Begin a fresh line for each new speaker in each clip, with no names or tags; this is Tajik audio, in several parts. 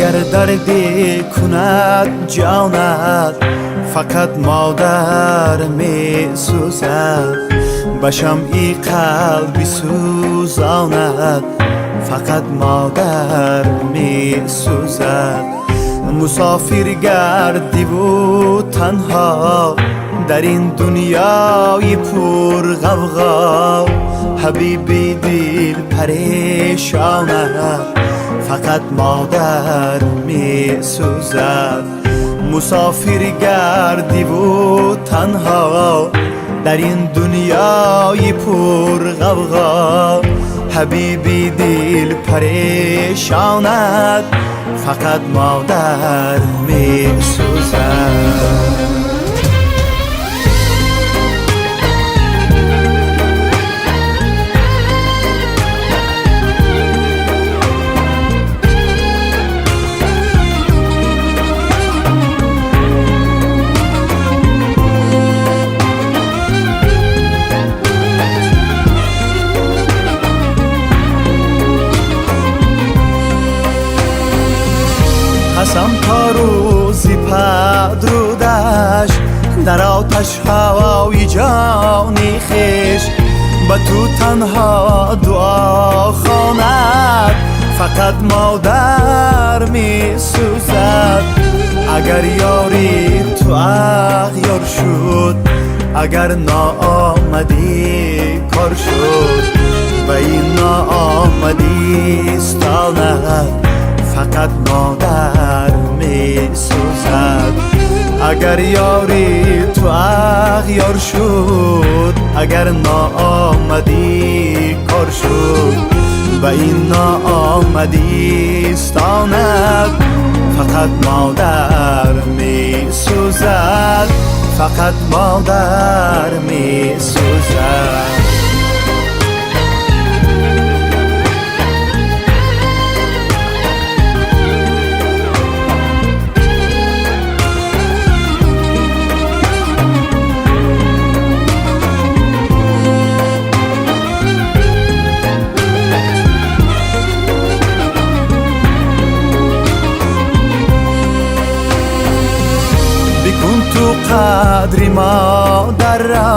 Агар дарде кунад ҷонат, фақат модар месӯзад. Ба шамъи қалби сӯзонат, фақат модар месӯзад. Мусофир гардиву танҳо дар ин дунёи пурғавғо, ҳабиби дил парешонат, фақат модар месӯзад. Мусофир гардиву танҳо дар ин дунёи пурғавғо, ҳабиби дил парешонат, фақат модар месӯзад. Қасам то рӯзи падрудаш дар оташҳои ҷони хеш, ба ту танҳо дуо хонад, фақат модар месӯзад. Агар ёри ту ағёр шуд, агар ноомадӣ кор шуд, ба ин ноомадистонад, фақат модар месӯзад. Агар ёри ту ағёр шуд, агар ноомадӣ кор шуд, ба ин ноомадистонад, фақат модар месӯзад, фақат модар месӯзад. Бикун ту қадри модарро,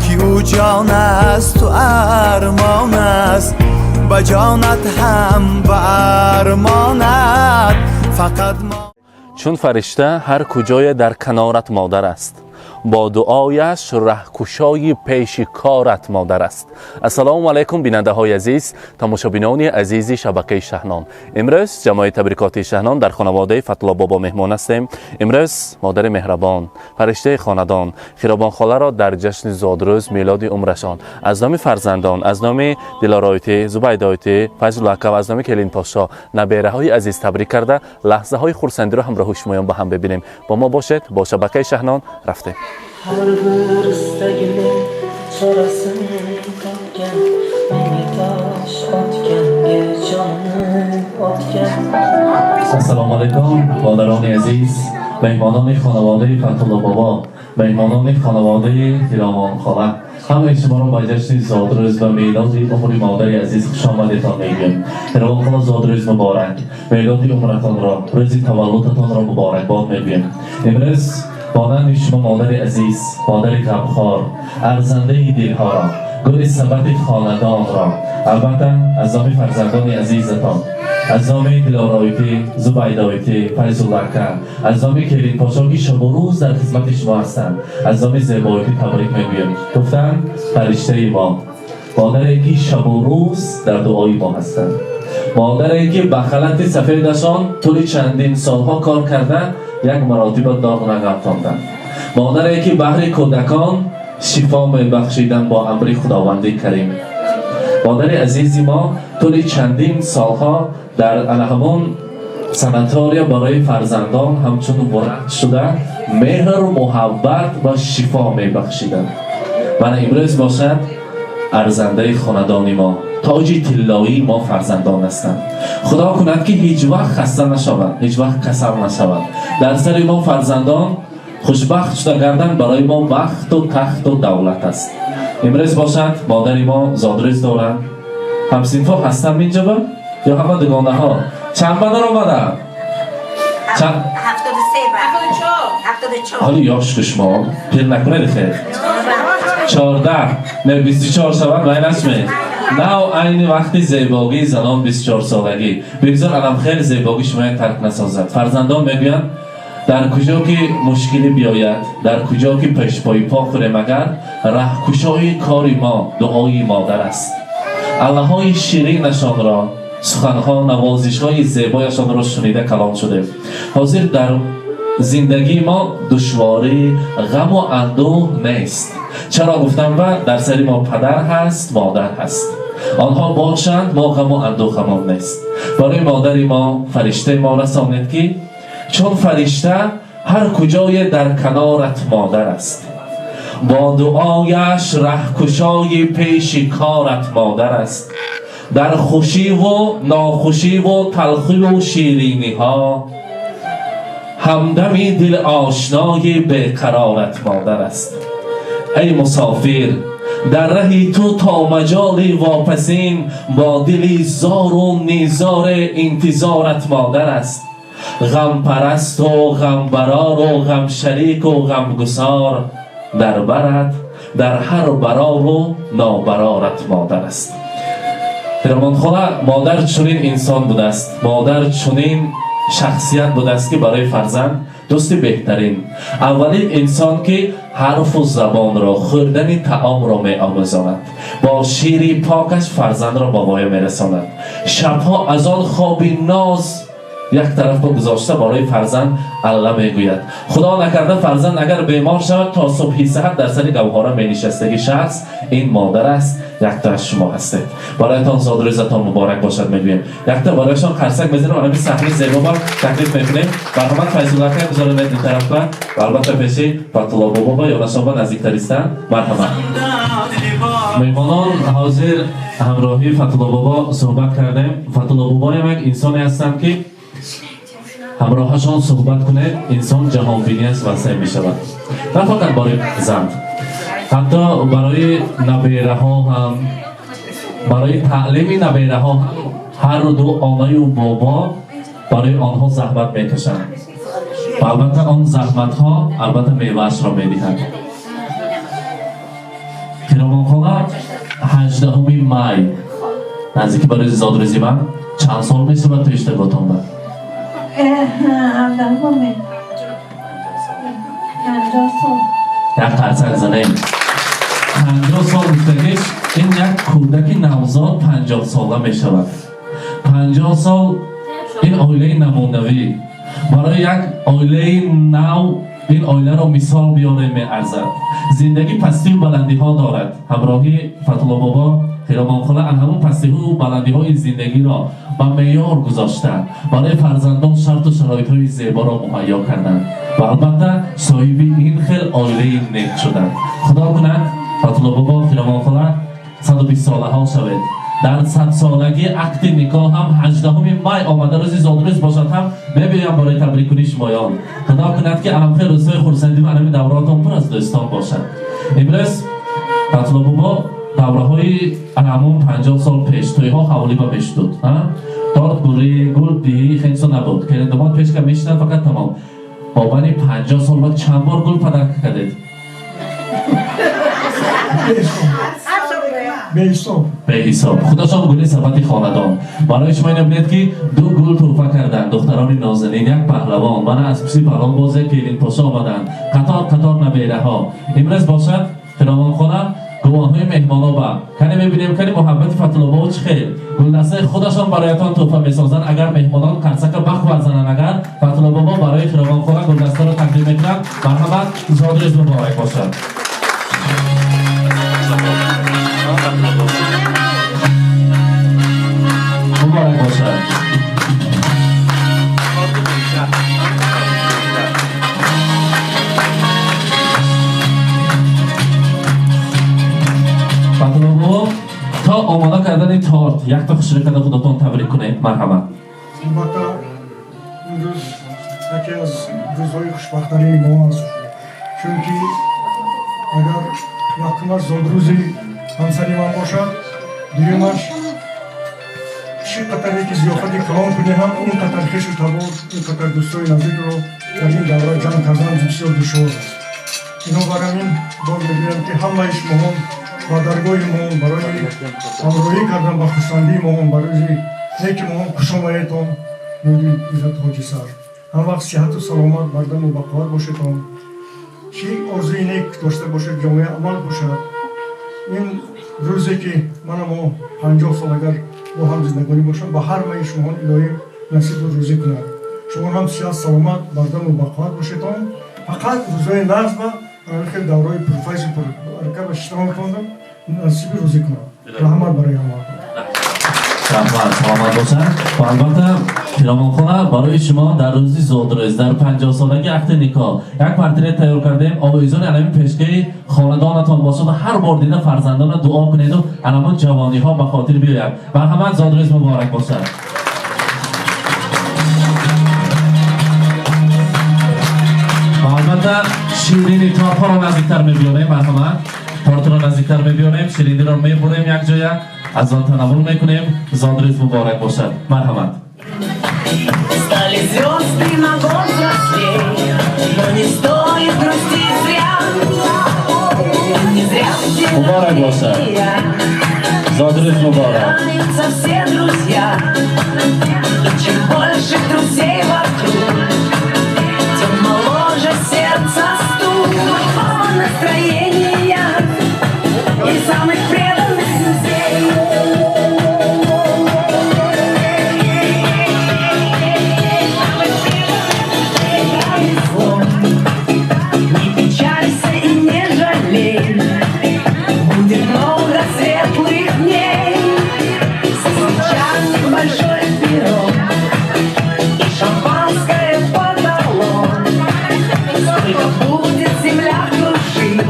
ки ӯ ҷон асту армон аст, ба ҷонат ҳам ба армонат, фақат
Чун фаришта ҳар куҷое дар канорат модар аст, бо дуояш раҳкушои пеши корат модар аст. Ассалому алайкум, бинандаҳои азиз, тамошобинони азизи шабакаи Шаҳнон. Имрӯз ҷамоаи табрикоти Шаҳнон дар хонаводаи Фатулло бобо меҳмон ҳастем. Имрӯз модари меҳрабон, фариштаи хонадон, Хиробонхоларо дар ҷашни зодрӯз, мелоди умрашон аз номи фарзандон, аз номи Дилороити, Зубайдоити, Файзулло ака, аз номи келинпошо, набераҳои азиз табрик карда, лаҳзаҳои хурсандиро ҳамроҳи шумоён ба ҳам бибинем. Бо мо бошед, бо шабакаи Шаҳнон рафтем.
Har bir istagimning chorasin topgan, menga tosh otganga jonini otgan.
Ассалому алайкум, модарони азиз, меҳмонони хонаводаи Фатулло бобо, меҳмонони хонаводаи Хиромонхола. Ҳамаи шуморо ба ҷашни зодрӯз ва мелоди умри модари азиз хушомадетон мегӯем. Хиромонхола, зодрӯз муборак, мелоди умратонро, рӯзи таваллудатонро муборакбод мегӯем. Имрӯз монанди шумо модари азиз, модари ғамхор, арзандаи дилҳоро, гули сабати хонадонро, албатта, аз номи фарзандони азизатон, аз номи Дилороити, Зубайдоити, Файзулло ака, аз номи келинпошо, ки шабу рӯз дар хизмати шумо ҳастанд, аз номи Зебоити табрик мегӯем. Гуфтанд, фариштаи мо, модаре ки шабу рӯз дар дуои мо ҳастанд, модаре ки ба халати сафедашон тӯли чандин солҳо кор карда, як маротиба доғ нағалтонданд, модаре ки баҳри кӯдакон шифо мебахшиданд бо амри Худованди Карим. Модари азизи мо тӯли чандин солҳо дар ана ҳамон санатория барои фарзандон ҳамчун врач шуда, меҳру муҳаббат ва шифо мебахшиданд. Вана имрӯз бошад, арзандаи хонадони мо, тоҷи тиллоии мо фарзандон ҳастанд. Худо кунад, ки ҳеҷ вақт хаста нашаванд, ҳеҷ вақт касал нашаванд. Дар сари мо фарзандон хушбахт шуда гарданд, барои мо бахту тахту давлат аст. Имрӯз бошад, модари мо зодрӯз доранд. Ҳамсинфҳо ҳастанд инҷоба ё ҳама дугонаҳо? Чанд ба даромадам? Чанд?
73 ба. 74.
Ҳоли ёш шумо пир накунед хел. 14 не 24 шавад вай насме. Нав айни вақти зебогии занон 24 солагӣ. Бигзор алам хел зебогӣ шумоя тарк насозад. Фарзандон мегӯянд дар куҷо ки мушкилӣ биёяд, дар куҷо ки пешпои по хӯрем агар, раҳкушои кори мо дуои модар аст. Аллаҳои ширинашонро, суханҳо, навозишҳои зебояшонро шунида калон шудем. Ҳозир дар зиндагии мо душворӣ, ғаму андӯҳ нест. Чаро гуфтам ва дар сари мо падар ҳаст, модар ҳаст. Онҳо бошанд, мо ғаму андӯҳамон нест. Барои модари мо, фариштаи мо расонед ки чун фаришта ҳар куҷое дар канорат модар аст. Бо дуояш раҳкушои пеши корат модар аст. Дар хушиву нохушиву талхиву шириниҳо ҳамдами дилошнои беқарорат модар аст. Эй мусофир, дар раҳи ту то маҷоли вопасин бо дили зору низори интизорат модар аст. Ғампарасту ғамбарору ғамшарику ғамгусор дар барат дар ҳар барору нобарорат модар аст. Ромонхола модар чунин инсон будааст, модар чунин шахсият будааст ки барои фарзанд дӯсти беҳтарин, аввалин инсон ки ҳарфу забонро, хӯрдани таомро меомӯзонад, бо шири покаш фарзандро ба воя мерасонад. Шабҳо аз он хоби ноз як тараф гузошта барои фарзанд алла мегӯяд. Худо накарда фарзанд агар бемор шавад, то субҳи саҳар дар сари гавҳора менишастаги шахс ин модар аст. Якта аз шумо ҳастед. Бароятон зодрӯзатон муборак бошад мегӯем. Якта барояшон қарсак мезанем, ҳамин саҳни зебо таклиф мекунем. Марҳамат Файзулло ака, гузаронед ин тарафа ва албатта пеши Фатулло бобо ва ёнашон наздиктаристанд. Марҳамат. Меҳмонон, ҳозир ҳамроҳи Фатулло бобо суҳбат кардем. Фатулло бобоям як инсоне ҳастанд ки ҳамроҳашон суҳбат кунед, инсон ҷаҳонбиниаш васеъ мешавад. На фақат барои зан, ҳатто барои набераҳо ҳам, барои таълими набераҳо ҳам ҳар ду онаю бобо барои онҳо заҳмат мекашанд. Ва албатта он заҳматҳо албатта меваашро медиҳад. Хиромонхона 18 май наздики барои зодрӯзи ман чанд сол мешавад то иштирокотон ба?
50 сол.
Як қарсак занем. 50 сол гуфтагиш ин як кӯдаки навзод 50 сола мешавад. 50 сол ин оилаи намунавӣ. Барои як оилаи нав ин оиларо мисол биёрем меарзад. Зиндагӣ пастию баландиҳо дорад. Ҳамроҳи Фатулло бобо Хиромонхола ан ҳамон пастиҳу баландиҳои зиндагиро ба меъёр гузоштанд. Барои фарзандон шарту шароитҳои зеборо муҳайё карданд ва албатта соҳиби ин хел оилаи нек шуданд. Худо кунад Фатулло бобо Хиромонхола 120 солаҳо шавед. Дар 100 солагӣ акди никоҳ ҳам 18 май омада рӯзи зодрӯз бошад ҳам мебиёям барои табриккунии шумоён. Худо кунад ки аламхел рӯзҳои хурсандӣ ва анами давротон пур аз дӯстон бошад. Имрӯз Фатулло бобо давраҳои ҳамон 50 сол пеш тӯйҳо ҳавлиба мешудуд. Торт бурӣ, гул диҳӣ хелсо набуд. Келиндомод пешка мешинанд фақат тамом. Бобани 50 сол баъд чанд бор гул подарка кардед?
Беҳисоб.
Беҳисоб. Худошон гули сабати хонадон. Барои шумо ино бинед ки ду гул тӯҳфа карданд духтарони нозанин, як паҳлавон. Мана аз пушти паҳлавон боз як келинпоша омаданд. Қатор қатор набераҳо. Имрӯз бошад Хиромонхона гувоҳҳои меҳмоно ба. Кане мебинем кани муҳаббати Фатулло чӣ хел. Гулдастаи худашон бароятон тӯҳфа месозанд. Агар меҳмонон қарсака бахт зананд, агар Фатулло бобо барои Хиромонхона гулдастаро тақдим мекунанд. Марҳамат, зодрӯз муборак бошад. Муборак бошад. Фатулло бобо то омода кардани торт якта хушрӯ карда худатон табрик кунед. Марҳамат.
Албатта имрӯз яке аз рӯзҳои хушбахтарини мо аст, чунки агар якумаш зодрӯзи ҳамсари ман бошад, дуюмаш Чӣ қадаре ки зиёфати калон кунӣ ҳам, ин қадар хешу табор, ин қадар дӯстои наздикро дар ин давра ҷамъ кардан бисёр душвор аст. Бинобар ҳамин боз мегӯям, ки ҳамаи шумоҳон ба даргоҳи мо барои ҳамроҳӣ кардан ба хурсандии моҳон, ба рӯзи неки моҳон хуш омадетон. Нури дида тоҷисар, ҳам вақт сиҳату саломат, бардаму бақувват бошедон. Чӣ орзуи нек дошта бошед, ҷомеа амал бошад. Ин рӯзе ки мана мо 50 сол агар бо ҳам зиндагонӣ бошам, ба ҳар маи шумоҳон илоҳӣ насибу рӯзӣ кунад. Шумо ҳам сиҳат, саломат, бардаму бақувват бошедон. Фақат рӯзҳои нағз ба хел давраҳои пурфайзу пурбарака ба шиштаон хондам насиби рӯзӣ кунад. Раҳмат барои ҳамаатон.
Раҳмат, саломат бошанд. Ва албатта, Хиромонхона, барои шумо дар рӯзи зодрӯз, дар 50-солаги ақди никоҳ як портрет тайёр кардем. Овезони анамин пешгаи хонадонатон бошад. Ҳар бор дида фарзандона дуо кунеду анамон ҷавониҳо ба хотир биёяд. Марҳамат, зодрӯз муборак бошад. Ва албатта, ширини тортҳоро наздиктар мебиёрем. Марҳамат, тортро наздиктар мебиёрем, шириниро мебурем, якҷоя аз он танаввул мекунем. Зодрӯз муборак бошад, марҳамат.
Стали звезды на год взрослей, но не стоит грустить зря. Не зря в день
Муборак бошад.
рождения
Зодрӯз муборак.
собираются все друзья. И чем больше друзей вокруг, тем моложе сердце стук. Настроения и самых преданных друзей. Повезло. Не печалься и не жалей, будет много светлых дней. Со свечами большой пирог и шампанское под столом. Сколько будет земля крушить,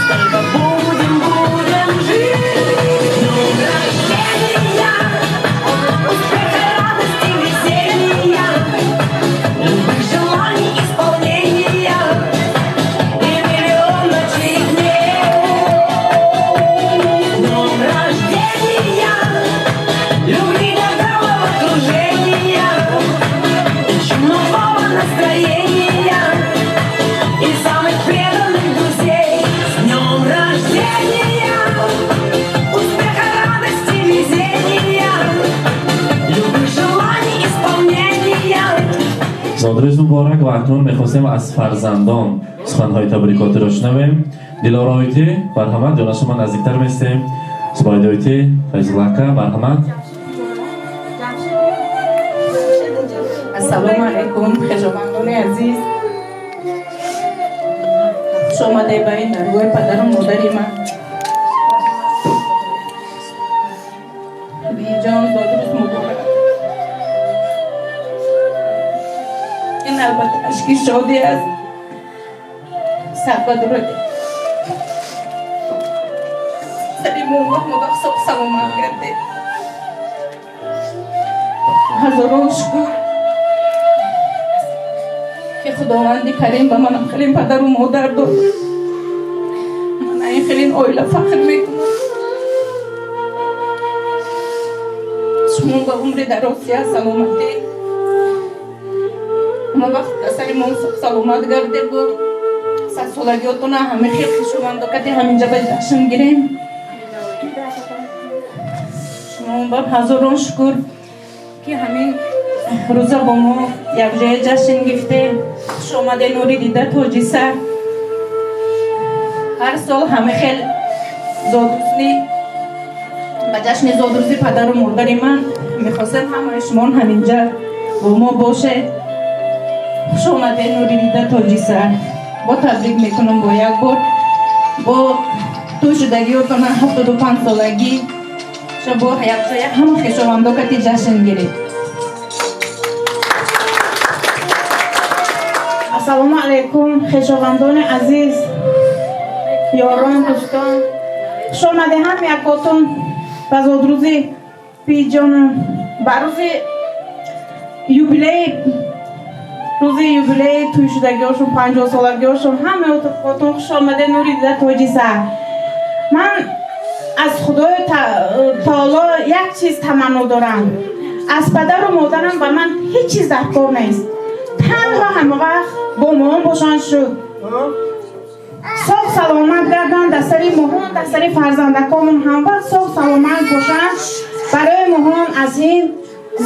столько будем, будем жить. С днем рождения, успеха, радости, веселья, любых желаний исполнения и миллион ночей и дней. С днем рождения, любви до головокружения, чумового настроения и самых преданных друзей. С днем рождения, успеха, радости, везения, любых желаний исполнения.
Зодрӯз муборак. Ва акнун мехостем аз фарзандон суханҳои табрикотиро шунавем. Дилороити, марҳамат, ҷона, шумо наздиктар местем. Субайдоити, Файзуллака, марҳамат.
Ассалому алайкум, хешовандони азиз. Хуш омаде ба ин даргоҳи падару модари ман. Биҷон, зодрӯз муборак. Ин албатта ашки шодӣ аст. Сар ба дураде. Сари мо ҳамавақт соғ саломат гардед. Ҳазорон шукр, ки Худованди Карим ба манам хеле падару модар дод. Ман ин хеле оила фахр мекунам. Шумо ба умри дароз, саломатӣ. Ҳама вақт сари мо соғ саломат гардед. Бо садсолагиётона ҳама хел хешовандокати ҳаминҷа ба ҷашн гирем. Шумо ба ҳазорон шукр, ки ҳамин рӯза бо мо якҷоя ҷашн гирифтем. Хуш омаде, нури дида, тоҷисар. Ҳар сол ҳама хел зодрӯзни ба ҷашни зодрӯзи падару модари ман мехостем ҳамаи шумон ҳаминҷа бо мо бошед. Хуш омаде, нури дида, тоҷисар. Бо табрик мекунам бо як бор бо тӯй шудагиётона 75 солагӣ бо якҷоя ҳама хешовандокати ҷашн гиред.
Ассалому алайкум, хешовандони азиз, ёрон, дӯстон. Хуш омаде ҳам якотон ба зодрӯзи пиҷонам, ба рӯзи юбилеи, рӯзи юбилеи тӯйшудагиҳошон, 50-солагиҳошон. Ҳамаотон хуш омаде, нури дида, тоҷисар. Ман Аз Худои Таоло як чиз таманно дорам. Аз падару модарам ба ман ҳеҷ чиз дар кор нест. Танҳо ҳамавақт бо моҳон бошанд шуд. Соғ саломат гарданд, дар сари моҳон, дар сари фарзандакомон ҳамвақт соғ саломат бошанд. Барои моҳон аз ин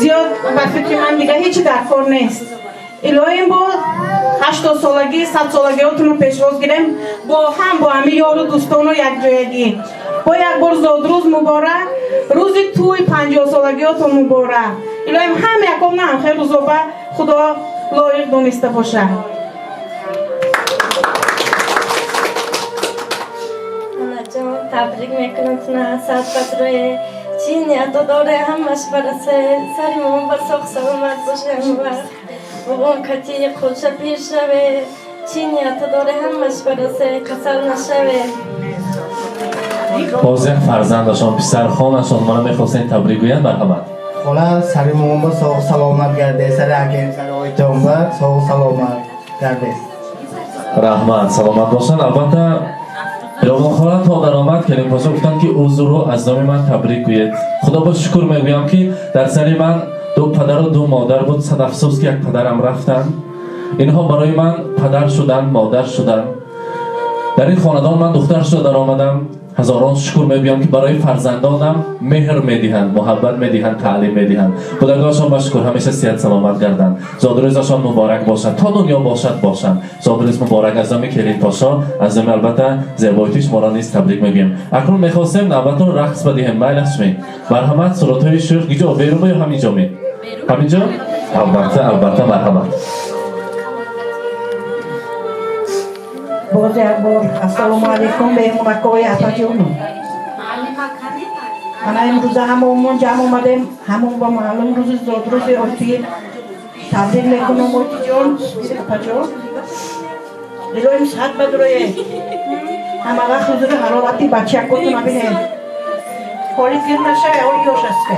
зиёд ба фикри ман дига ҳеҷ дар кор нест. Илоҳим бо 80 солагӣ, 100 солагиҳотонро пешвоз гирем бо ҳам бо ҳами ёру дӯстону якҷоягӣ. Бо як бор зодрӯз муборак, рӯзи тӯй 50 солагиҳотон муборак. Илоҳим ҳам яком на хел рӯзоба Худо лоиқ дониста бошад.
Анаҷон, табрик мекунам туна, сад бадрое чӣ нияту доре ҳамаш барасе, сари момон бар соғ саломат боше ҳамавақт. Бобон кати қулша пир шаве, чӣ нияту доре ҳамаш барасе, касал нашаве.
Боз як фарзандашон, писархонашон мана мехостем табрик гӯянд, марҳамат.
Хола, сари момон ба соғ саломат гарде, сари акем, сари ойтон ба соғ саломат гарде.
Раҳмат, саломат бошанд. Албатта, Хиёбон хола то даромад Келинпошо гуфтанд, ки узрро аз номи ман табрик гӯед. Худо ба шукр мегӯям, ки дар сари ман ду падару ду модар буд. Сад афсӯс, ки як падарам рафтанд. Инҳо барои ман падар шуданд, модар шуданд. Дар ин хонадон ман духтар шуда даромадам. Ҳазорон шукр мегӯям, ки барои фарзандонам меҳр медиҳанд, муҳаббат медиҳанд, таълим медиҳанд. Худогоҳшон ба шукр, ҳамеша сиҳат саломат гарданд. Зодрӯзашон муборак бошад, то дунё бошад бошанд. Зодрӯз муборак аз номи Келинпошо, аз номи албатта зебоити шуморо низ табрик мегӯем. Акнун мехостем навбатро рақс бидиҳем. Майлашми, марҳамат, суратҳои шӯх гиҷо, берун ё ҳаминҷо ме? Ҳаминҷо? Албатта, албатта, марҳамат.
Боз як бор ассалому алайкум, меҳмонакҳои апаҷону. Ана имрӯза ҳамаомон ҷамъ омадем, ҳамон ба маълум рӯзи зодрӯзи отӣ табрик мекунам. Отиҷон, апаҷон, илоҳим сиҳат бадурое, ҳама вақт ҳузури ҳарорати бачаякотона бинем. Ҳоли пир нашаве, ҳоли ёш ҳасте.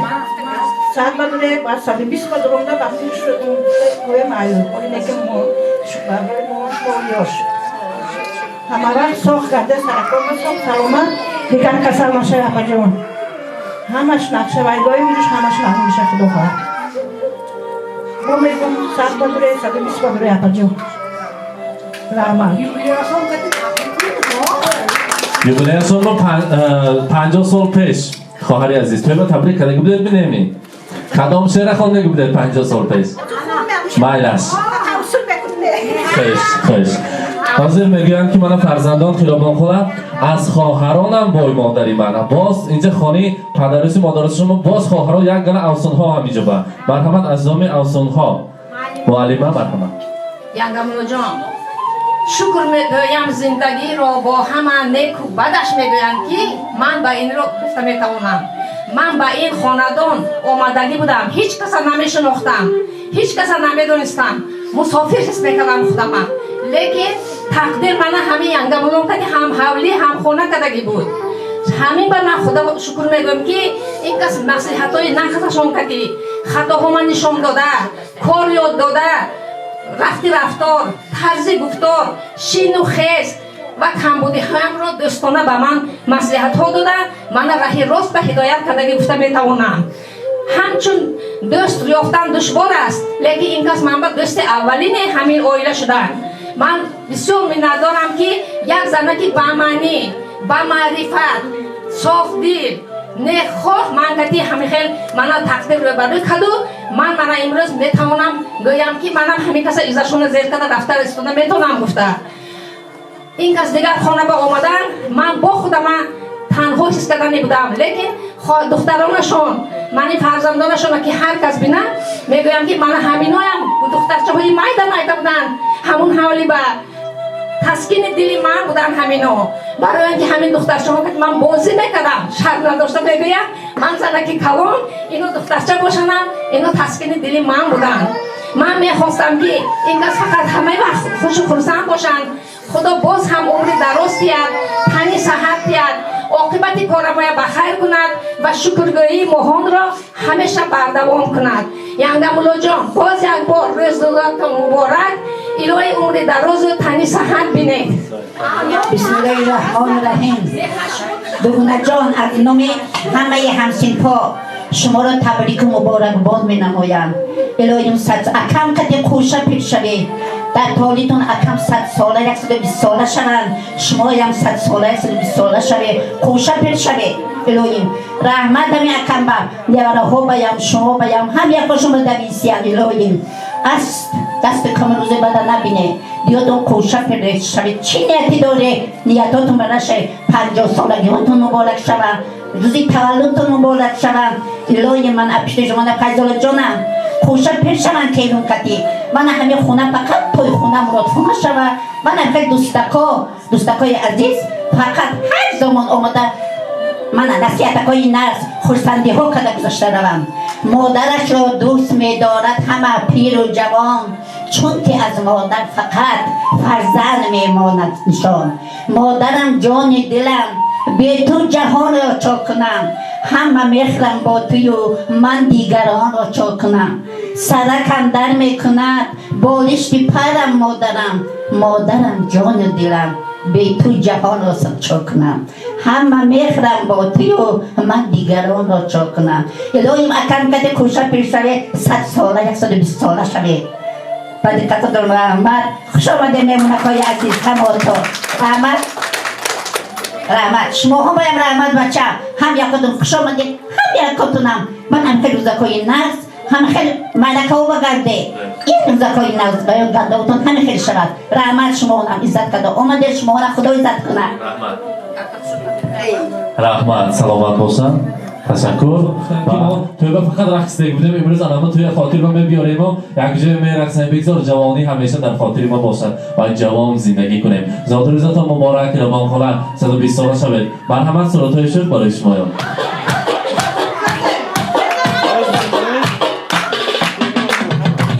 Сиҳат бадуре, ба 120 бадуромда ба пир шудем аю. Ҳоли неки барои мо шумо ёш. Ҳама вақт соғ гарда, саракома соғ саломат, дигар касал нашаве, апаҷон. Ҳамаш нақша ва илоҳим рӯш ҳамаш маълум меша, худо хоҳад. Мо мегӯм 100 бадуре, 120 бадуре, апаҷон. Раҳмат.
Юбилеяшонро 50 сол пеш, хоҳари азиз, туйба табрик карда будед, бинеми? Кадом шеъра хонда будед 50 сол пеш? Майлаш. Хеш, хеш. Ҳозир мегӯянд, ки мана фарзандон Хиёбонхола аз хоҳаронам бой модари ман. Боз инҷа хонаи падаруси модаруси шумо боз хоҳаро як гала авсунҳо ҳаминҷо ба. Марҳамат, аз номи авсунҳо. Муаллима, марҳамат.
Янгамулоҷон, шукр мегӯям зиндагиро бо ҳама неку бадаш. Мегӯянд, ки ман ба инро гуфта метавонам. Ман ба ин хонадон омадагӣ будам, ҳеҷ каса намешинохтам, ҳеҷ каса намедонистам, мусофир ҳис мекардам худама. Лекин тақдир мана ҳамин янгамулон кади ҳам ҳавлӣ ҳам хона кардагӣ буд. Ҳамин ба ман худо шукр мегӯям, ки ин кас маслиҳатҳои нақзашон кардӣ, хатоҳо ман нишон дода, кор ёд дода, рафти рафтор, тарзи гуфтор, шину хез ва камбудиҳоямро дӯстона ба ман маслиҳатҳо дода, мана раҳи рост ба ҳидоят кардагӣ гуфта метавонам. Ҳамчун дӯст ёфтан душвор аст, лекин ин кас ман ба дӯсти аввалини ҳамин оила шуданд. Ман бисёр миннатдорам, ки як занаки бамаънӣ, бамаърифат, софдил, нехоҳ ман кати ҳамин хел мана тақдир рӯбарӯ карду ман мана имрӯз метавонам гӯям, ки манам ҳамин каса иззашона зер карда рафта истода метавонам гуфта. Ин кас дигар хона ба омадан ман бо худама танҳо ҳис кардани будам, лекин духтаронашон, мани фарзандонашона, ки ҳар кас бина, мегӯям, ки мана ҳаминоям духтарчаҳои майда майда буданд, ҳамун ҳавли ба таскини дили ман буданд ҳамино. Барои он ки ҳамин духтарчаҳо ки ман бозӣ мекардам, шарм надошта мегӯям, ман занаки калон, ино духтарча бошанам, ино таскини дили ман буданд. Ман мехостам, ки ин кас фақат ҳамаи вақт хушу хурсанд бошанд. Худо боз ҳам умри дароз диҳад, тани саҳат диҳад, оқибати корамоя ба хайр кунад ва шукргӯии моҳонро ҳамеша бардавом кунад. Янгамуллоҷон, боз як бор рӯздодатон муборак, илоҳи умри дарозу тани саҳат бинед.
Бисмиллаҳи раҳмони раҳим.
Дугунаҷон, аз номи ҳамаи ҳамсинфҳо шуморо табрику муборакбод менамоям. Илоҳим, сад акам қати қӯша пир шавед. Дар толитон акам 100 сола, 120 сола шаванд, шумоям 100 сола, 120 сола шавед, қӯша пир шавед. Илоҳим, раҳмат ҳами акам ба невараҳо баям, шумо баям, ҳам яко шумо дависиям. Илоҳим, аз дасти кам рӯзе бада набине, диётон қӯша пир шавед. Чӣ нияти доре, ниятотон бараше. 50 солагиҳотон муборак шаванд, рӯзи таваллудтон муборак шаванд. Илоҳи ман апишти шумо Файзолла ҷонам қӯша пир шаванд. Келун кати мана ҳами хона фақат тойхона, муродхона шава. Мана хел дӯстако, дӯстакои азиз, фақат ҳар замон омада мана насиҳатакои нарс, хурсандиҳо карда гузашта равам. Модарашро дӯст медорад ҳама пиру ҷавон, чунки аз модар фақат фарзанд мемонад нишон. Модарам, ҷони дилам, бе ту ҷаҳонро чо кунам? Ҳама мехрам бо тую, ман дигаронро чо кунам? Саракам дар мекунад болишти парам модарам. Модарам, ҷону дилам, бе ту ҷаҳонро чо кунам? Ҳама мехрам бо тую, ман дигаронро чо кунам? Илоҳим, акам кате кӯша пир шавед, 100 сола, 120 сола шавед. Ба диққататон раҳмат. Хуш омадед, меҳмонакҳои азиз, ҳамото раҳмат, раҳмат. Шумоҳо баям раҳмат, бача, ҳам якотон хуш омадед, ҳам якотонам. Ман ҳам хел рӯзакҳои нағз, ҳам хел майракао багарде, ин рӯзакҳои нағз ба гардавтон ҳами хел шавад. Раҳмат, шумоонам иззат карда омадед, шуморо Худо иззат кунад.
Раҳмат, раҳмат, саломат бошанд, ташаккур. Тӯйба фақат рақс будем, имрӯз анама тӯя хотир ма мебиёрему якҷоя мерақсем. Бигзор ҷавонӣ ҳамеша дар хотири мо бошад ва ҷавон зиндагӣ кунем. Зодрӯзатон муборак, Хиробон хола, 120 сола шавед. Марҳамат, суратҳои шуд барои шумоён.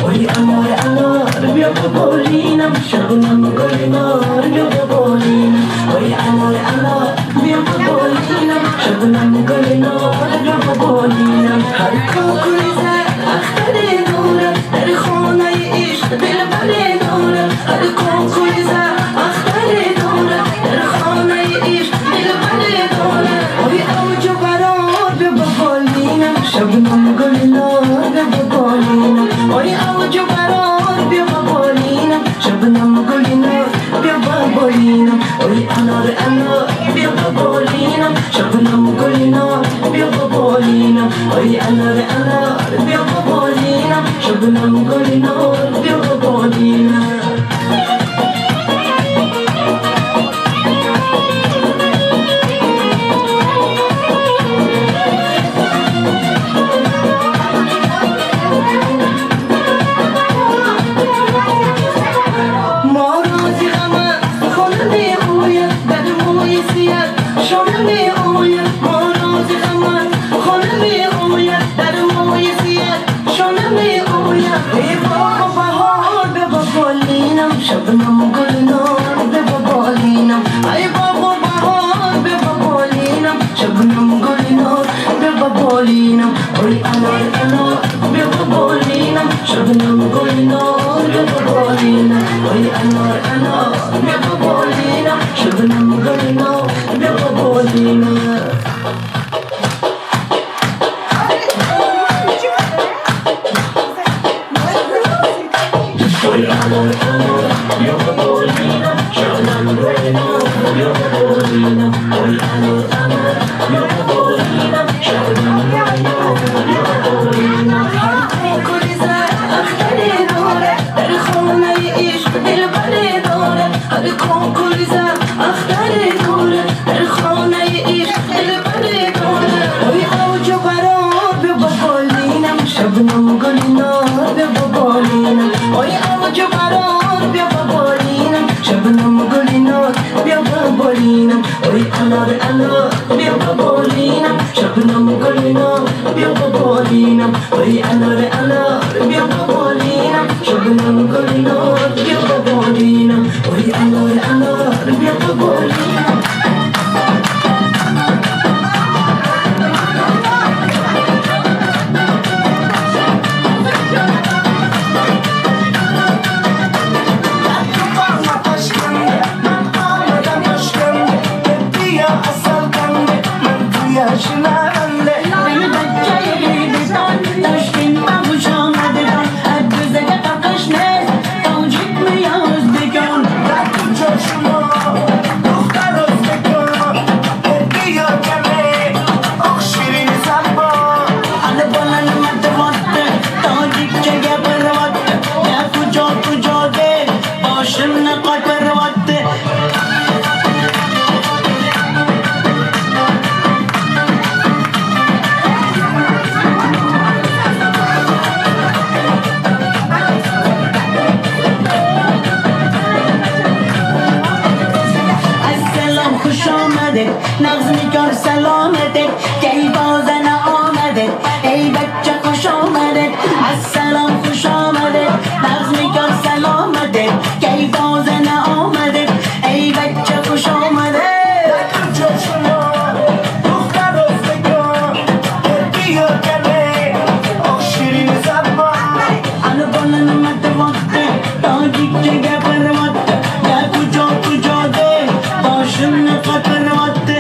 Ой, анор, анор, биё ба болинам, шабнам гулнор, биё ба болинам. Ой, анор, анор, биё ба болинам, шабнам гулнор, биё ба болинам. Ҳар кокули зар ахтаре дорад, дар хонаи ишқ дилбаре дорад. Ҳар кокули зар ахтаре дорад, дар хонаи ишқ дилбаре дорад. Ой, авҷу барор, биё ба болинам, шабнам гулнор, биё ба болинам. Ой, авҷу барор, биё ба болинам, шабнам гулнор, биё ба болинам. Ой, анор, анор, биё ба болинам, шабнам гулнор, биё ба болинам. Ой, анор, анор, биё ба болинам, шабнам гулнор, биё ба болинам. Мо рози ғама хона меояд, дар мӯи сият шона меояд. Мо рози ғама хона меояд, дар мӯи сият шона меояд. Эй боғу баҳор, биё ба болинам, шабнам гулнор, биё ба болинам. Ай боғу баҳор, биё ба болинам, шабнам гулнор, биё ба болинам. Ой, анор, анор, биё ба болинам, шабнам гулнор, биё ба болинам. Ой, анор, анор, биё ба болинам, шабнам гулнор, биё ба болинам. Ой, анор, анор, биё ба болинам, шабнам гулнор, биё ба болинам. Ой, анор, анор, биё ба болинам, шабнам гулнор, биё ба болинам. Ҳар кокули зар ахтаре дорад, дар хонаи ишқ дилбаре дорад. Ҳар кокули зар ахтаре дорад, дар хонаи ишқ дилбаре дорад. Ой, авҷу барор, биё ба болинам, шабнам гулнор, биё ба болинам. Ой, авҷу барор, биё ба болинам, шабнам гулнор, биё ба болинам. Ой, анор, анор, биё ба болинам, шабнам гулнор, биё ба болинам. Ой, анор, анор, биё ба болинам, шабнам гулнор, биё ба болинам. Ой, анор, анор, биё ба болинам.
Ман омадам Тошканда, бия асал қанда.
Омадед, нағз микор саломатед, ки бозана омадед, эй бача хуш омадед, ассалом хуш омадед, нағз микор саломатед, ки бозана омадед, эй бача хуш омадед.
Куҷо шумо духтар ӯзбекон, биё кане, оҳ, ширин забон.
Ана бола nima deyapti, tojikcha gapiryapti, ya kujo kujo de boshimni qotiryapti.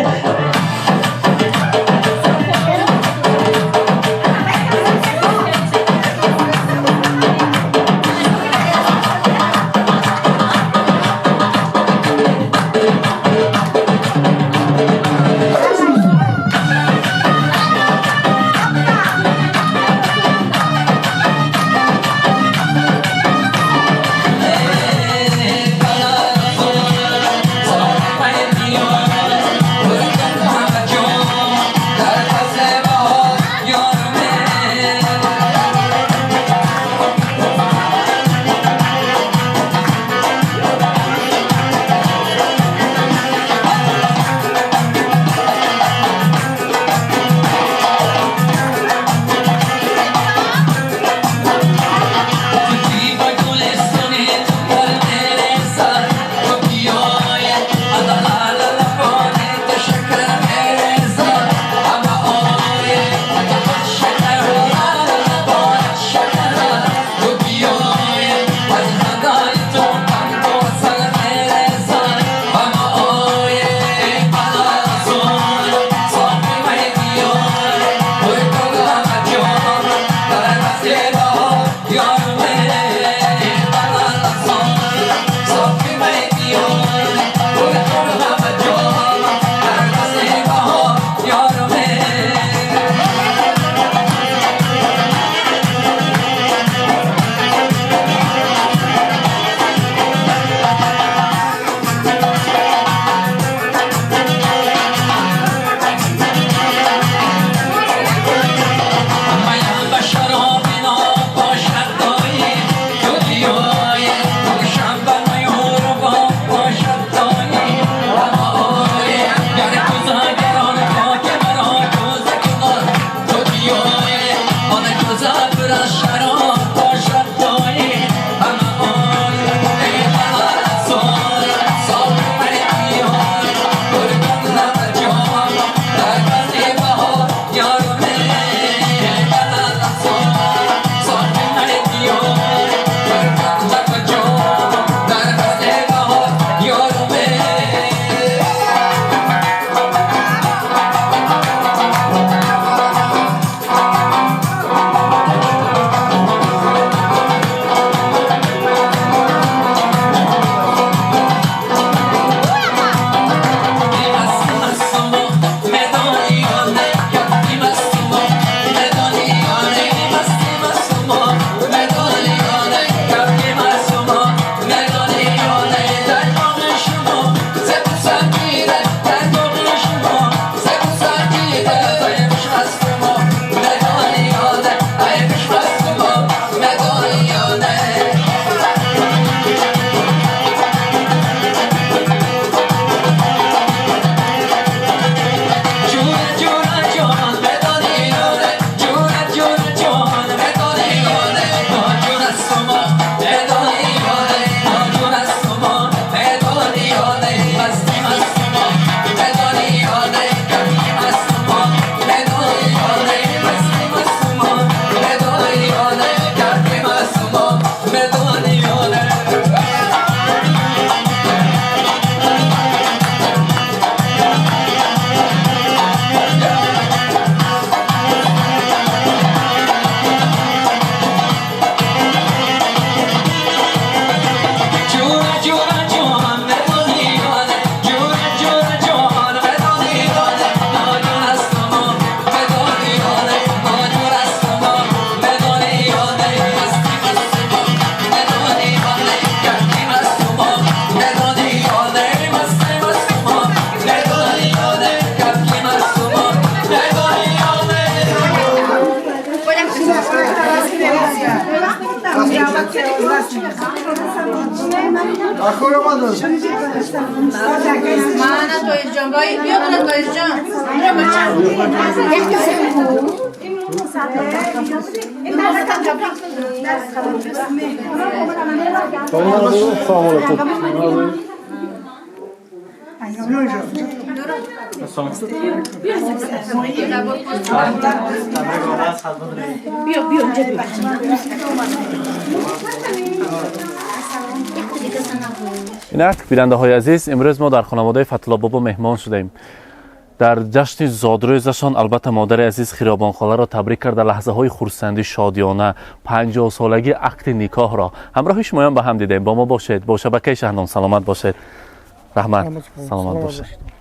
Мана Тоирҷон, биё бара Тоирҷон. Биё бача.
Салом алейкум.
Биё, биё, инҷа биё.
Инак бинандаҳои азиз, имрӯз мо дар хонаводаи Фатулло бобо меҳмон шудаем. Дар ҷашни зодрӯзашон албатта модари азиз Хиёбонхоларо табрик карда, лаҳзаҳои хурсандӣ, шодиёна, 50-солагии ақди никоҳро ҳамроҳи шумоён ба ҳам дидем. Бо мо бошед, бо шабакаи Шаҳнон. Саломат бошед, раҳмат, саломат бошед.